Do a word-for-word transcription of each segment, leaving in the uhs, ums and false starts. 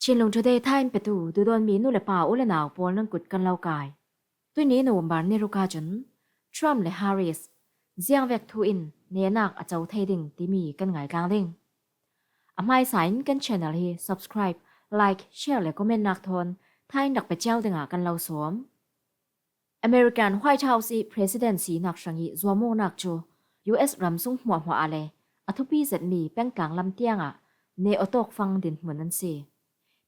Chinlung Today thain petu duhdawtmi nu le pa u le nau pawl nan kut kan lo kai. Tuini November ni ruk ah cun Trump le Harris ziangvek thu in nenak a co thei ding timi kan ngaitlang ding. A hmaisa in kan channel hi subscribe, like, share le comment nak thawn thain rak pe cio dingah kan lo sawm. American White House i President sinak hrang i zuamawknak cu U S ram sung hmuahhmuah ah le a thupi zetmi pengtlang lam tiangah ne awtawk fang dinhmun an si.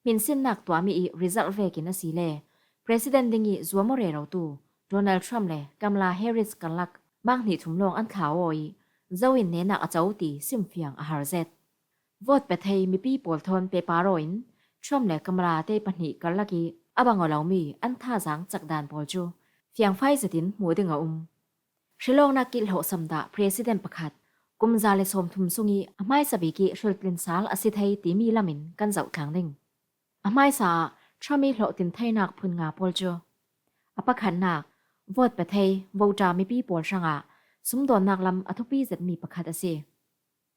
Hminsinnak tuahmi i result vekin a si le President ding i zuamaw rerotu Donald Trump le Kamala Harris karlak mak hnih thum lawng an thlau aw i zo in nenak a co ti simfiang a har zet. Vote pe thei mipi pawl thawn pehpar aw in Trump le Kamala te pahnih karlak i a bang aw lomi an thazaang cakdan pawl cu fiangfai zetin hmuh ding a um. Hrilawknak kilhlawhsam dah President pakhat kum za le sawmthum sung i a hmaisa bik i hriltlin sal a si thei timi lam in kan zoh thlang ding. A hmaisa ah Trump i hlawhtlin theinak phun nga pawl cu a pakhatnak vote pe thei voter mipi pawl hrangah sumdawnnak lam a thupi zetmi pakhat a si.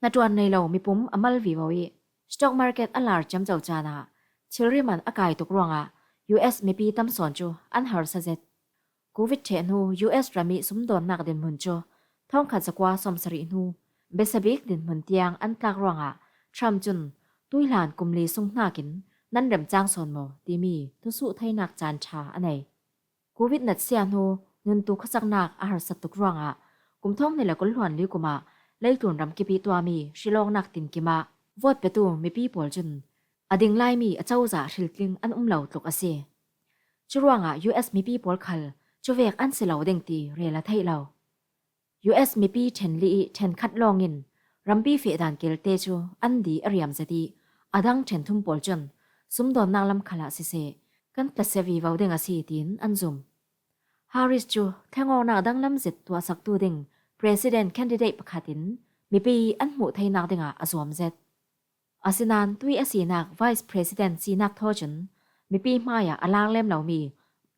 Hnaṭuan nei lo mipum a mal vivo i stock market a lar ciamco caan ah thilri man a kai tuk ruangah U S mipi tam sawn cu an harsa zet. Covid ṭheh hnu U S ram i sumdawnnak dinhmun cu thawngkhat zakua sawmsarih hnu biasabik dinhmun tiang an tlak ruangah Trump cun tuihlan kum li sung hnakin nan remcang sawn maw timi thusuh theinak caan ṭha a nei. Covid natsia hnu nuntu khuasaknak a harsat tuk ruangah kum thawng hnih le kul hluan li kum ah leitlun ramkip i tuahmi hrilawknak tinkim ah vote petu mipi pawl cun a ding laimi a cozah hriltling an um lo tluk a si. Curuangah U S mipi pawl khal cuvek an si lo ding ti rel a theih lo. U S mipi ṭhen li i ṭhen khat lawngin rampi fehdan kelte cu an di a riam zet i a dang ṭhen thum pawl cun sumdawnnak lam khalah siseh kan tlasia vivo ding a si tiin an zum. Harris cu thlengawknak danglam zet tuahsaktu ding President candidate pakhat in mipi an hmuh theinak dingah a zuam zet. Asinain tui a sinak Vice President sinak thaw cun mipi hmaiah a lak lem lomi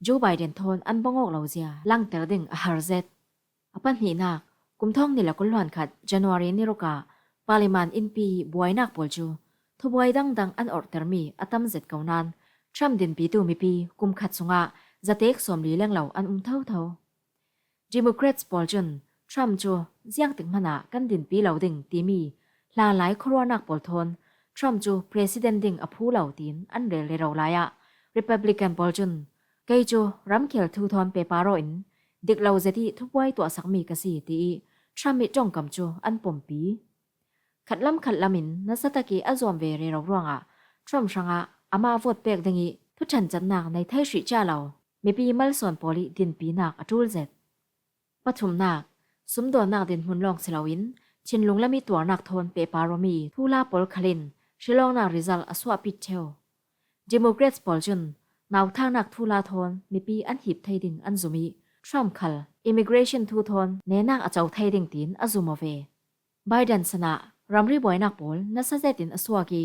Joe Biden thawn an bang awk lo zia langter ding a har zet. A pahnihnak, kum thawng hnih le kul hluan khat January ni ruk ah Parliament innpi buainak pawl cu thubuai dangdang an orhtermi a tam zet ko nain Trump dinpitu mipi kum khat sungah zatek sawmli lenglo an um thotho. Democrats pawl cun Trump cu ziangtik hmanah kan dinpi lo ding timi hlanlai khuaruahnak pawl thawn Trump cu President ding a phu lo tiin an rel rero lai ah Republican pawl cun kei cu ramkhel thu thawn pehpar aw in dik lo zet i thubuai tuahsakmi ka si ti i Trump i ṭongkam cu an pompi. Khatlam khatlam in nasatak i a zuam ve rero ruangah Trump hrangah amah vote pek ding i thuṭhan catnak nei thei hrih cia lo mipi malsawn pawl i dinpinak a ṭul zet. Pathumnak, sumdawnnak dinhmun lawng si loin thinlung lam i tuarnak thawn pehpar awmi thuhla pawl khal in hrilawknak result a suahpit ṭheu. Democrats pawl cun nauthaknak thuhla thawn mipi an hip thei ding an zum i Trump khal immigration thu thawn nenak a co thei ding tiin a zum aw ve. Biden sanah ramri buainak pawl nasa zetin a suak i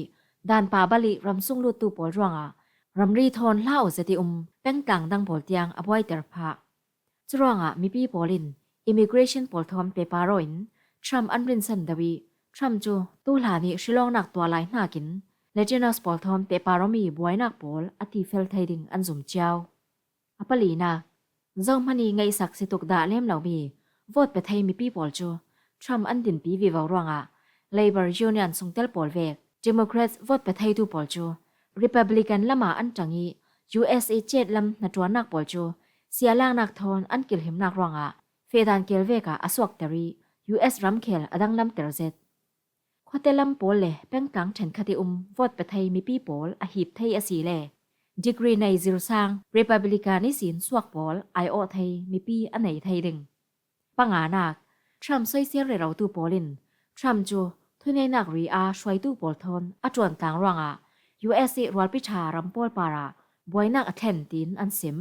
danpa bal i ramsung luttu pawl ruangah ramri thawn hla aw zet i um pengtlang dang pawl tiang a buaiter phah. Curuangah mipi pawl in immigration pawl thawn pehpar aw in Trump an rinsan deuh i Trump cu tuhlan i hrilawknak tuah lai hnakin Latinos pawl thawn pehpar awmi buainak pawl a tifel thei ding an zum cio. A palinak, zohman i ngaihsak si tuk dah lem lomi vote pe thei mipi pawl cu Trump an dinpi vivo ruangah Labor Union sungtel pawl vek Democrats vote pe theitu pawl cu Republican lamah an ṭang i U S i cet lam hnaṭuannak pawl cu sialaknak thawn an kilhimnak ruangah fehdan kel vekah a suakter i U S ramkhel a danglamter zet. Khuate lam pawl le pengtlang ṭhenkhat i um vote pe thei mipi pawl a hip thei a si le degree nei zirsang Republican ihsin suak pawl aiawh thei mipi a nei thei ding. Panganak, Trump soisel rerotu pawl in Trump cu thuneihnak ri a hruaitu pawl thawn a ṭuantlang ruangah U S i rualpi ṭha ram pawl parah buainak a thlen tiin an sim.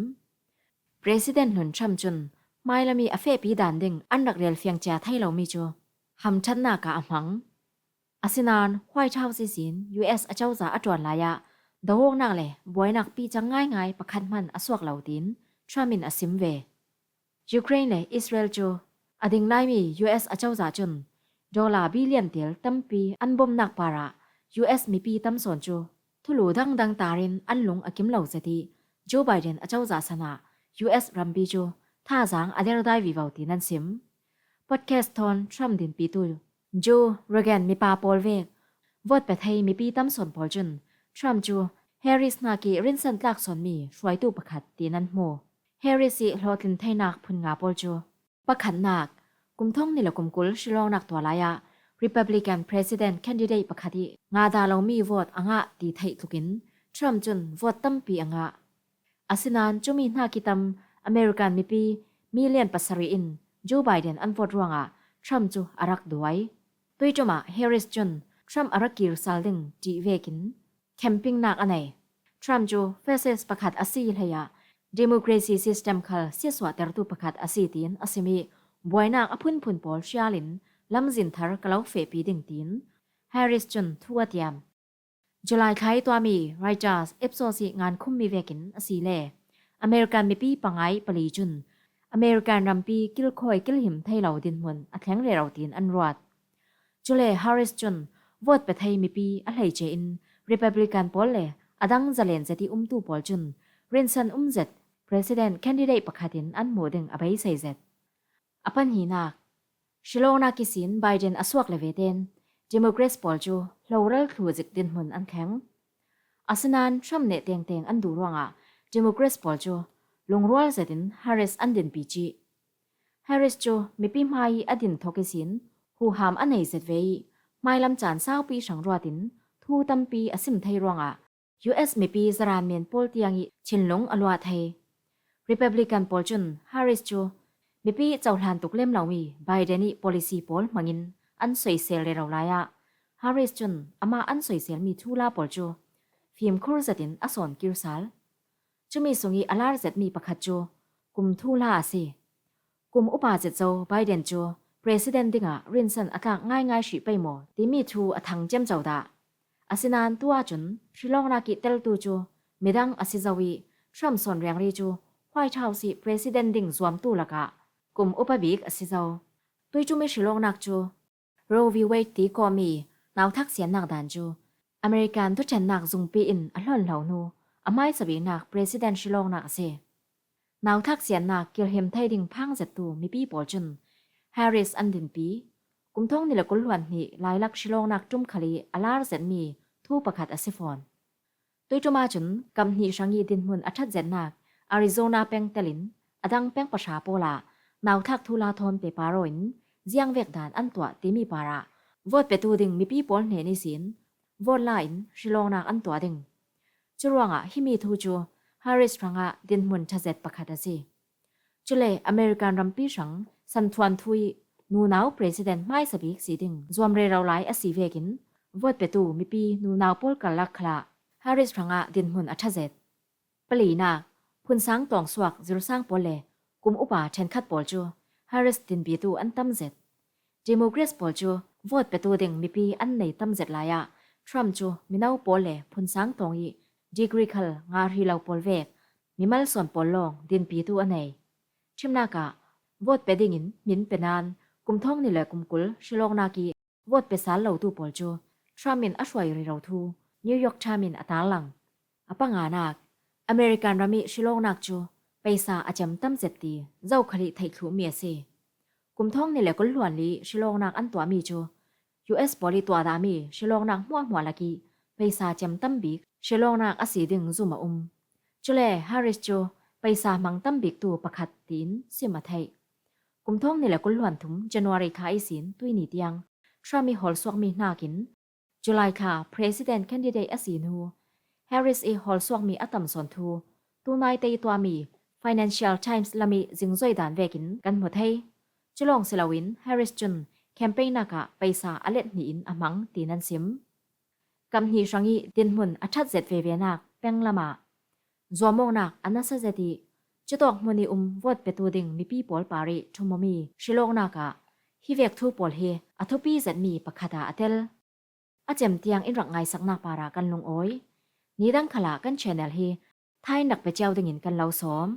President hlun Trump cun hmailam i a fehpi dan ding an rak rel fiang cia thei lomi cu hamṭhatnak ah a hmang. Asinain White House ihsin U S a cozah a ṭuan lai ah doawknak le buainak picang ngaingai pakhat hman a suak lo tiin Trump in a sim ve. Ukraine le Israel cu a ding laimi U S a cozah cun dollar billion tel tampi an bomnak parah U S mipi tam sawn cu Thulu dangdang tarin an lung a kim lo zet ih Joe Biden a cozah sanah U S rampi cu thazaang a derdai vivo tiin an sim. Podcast thawn Trump dinpitu Joe Rogan mipa pawl vek vote pe thei mipi tam sawn pawl cun Trump cu Harris hnakih rinsan tlak sawnmi hruaitu pakhat tiin an hmu. Harris ih hlawhtlin theinak phun nga pawl cu pakhatnak, kum thawng hnih le kum kul hrilawknak tuah lai ah Republican President candidate pakhat ih ngah dah lomi vote a ngah ti theih tlukin Trump cun vote tampi a ngah. Asinain cumi hnakih tam American mipi million pasarih in Joe Biden an vote ruangah Trump cu a rak duai. Tuiṭum ah Harris cun Trump a rak kir sal ding ṭih vekin campaign-nak a nei. Trump cu fascist pakhat a si hleiah democracy system khal siatsuahtertu pakhat a si tiin a sim ih buainak a phunphun pawl hrialin lamzin thar ka lo fehpi ding tiin Harris cun thu a tiam. July thla ih tuahmi Reuters Ipsos ih ngankhummi vekin a si le American mipi pangai pali cun American rampi kilkhawi kilhim thei lo dinhmun a thleng rero tiin an ruat. Cule Harris cun vote pe thei mipi a hleice in Republican pawl le a dang zalen zet ih umtu pawl cun rinsan um zet President candidate pakhat in an hmuh ding a beisei zet. A pahnihnak, hrilawknak ihsin Biden a suak le vetein Democrats pawl cu hloral thlu zik dinhmun an thleng. Asinain Trump neh tengteng an duh ruangah Democrats pawl cu lungrual zetin Harris an dinpi cih. Harris cu mipi hmai ih a din thawk ihsin huham a nei zet ve ih hmailam caan saupi hrang ruatin thu tampi a sim thei ruangah U S mipi zaran men pawl tiang ih thinlung a luah thei. Republican pawl cun Harris cu mipi cohlan tuk lem lomi Biden ih policy pawl hmangin an soisel rero lai ah Harris cun amah an soiselmi thuhla pawl cu fimkhur zetin a sawn kir sal. Cumi sungih a lar zetmi pakhat cu kum thuhla a si. Kum upa zet zo Biden cu President dingah rinsan a tlak ngaingai hrih pei maw timi thu a thang ciamco dah. Asinain tu ahcun hrilawknak ih teltu cu midang a si zo ih Trump sawn rengri cu White House ih President ding zuamtu lakah kum upa bik a si zo. Tuiṭum ih hrilawknak cu Roe v Wade ti kawhmi nauthak siannak daan cu American thuṭhennak zungpi in a hlawn hlo hnu a hmaisabiknak President hrilawknak a si. Nauthak siannak kilhim thei ding phang zettu mipi pawl cun Harris an dinpi. Kum thawng hnih le kul hluan hnih lailak hrilawknak ṭum khal ih a lar zetmi thu pakhat a si fawn. Tuiṭum ahcun kam hnih hrang ih dinhmun a ṭhat zetnak Arizona peng telin a dang peng pahra pawl ah nauthlak thuhla thawn pehpar aw in ziangvek daan an tuah timi parah vote petu ding mipi pawl hnen ihsin vote la in hrilawknak an tuah ding. Curuangah himi thu cu Harris hrangah dinhmun ṭha zet pakhat a si. Cule American rampi hrang santhuan thu ih nunau president hmaisa bik si ding zuam rero lai a si vekin vote petu mipi nunau pawl karlak khalah Harris hrangah dinhmun a ṭha zet. Palinak, phunsang tawng suak zirsang pawl le kum upa ṭhenkhat pawl cu Harris dinpitu an tam zet. Democrats pawl cu vote petu ding mipi an nei tam zet lai ah Trump cu mino pawl le phunsang tawng ih degree khal ngah hrih lo pawl vek mimal sawn pawl lawng dinpitu a nei. Ṭhimnak ah vote pe dingin min pe nain kum thawng hnih le kum kul hrilawknak ih vote pe sal lotu pawl cu Trump in a hruai rero thu New York Times in a tarlang. A panganak, American ram ih hrilawknak cu peisa a cem tam zet ti zokhal ih theih thluhmi a si. Kum thawng hnih le kul hluan li hrilawknak an tuahmi cu U S pawl ih tuah dahmi hrilawknak hmuahhmuah lakih peisa cem tam bik hrilawknak a si ding zum a um. Cule Harris cu peisa hmang tam biktu pakhat tiin sim a theih. Kum thawng hnih le kul hluan thum January thla ihsin tuihni tiang Trump ih hawlsuakmi hnakin July thla President candidate a si hnu Harris ih hawlsuakmi a tam sawn thu tunaite ih tuahmi Financial Times lam ih zingzoi dan vekin kan hmu thei. Culawng si loin Harris cun campaign nak ah peisa a let hnih in a hmang tiin an sim. Kam hnih hrang ih dinhmun a ṭhat zet vevenak peng lamah zuamawknak a nasa zet ih cutawk hmun ih um vote petu ding mipi pawl par ih ṭhum awmi hrilawknak ah hivek thu pawl hi a thupi zetmi pakhat ah a tel. A cem tiang in rak ngaisaknak parah kan lungawi. Nidang khalah kan channel hi thain rak pe cio dingin kan lo sawm.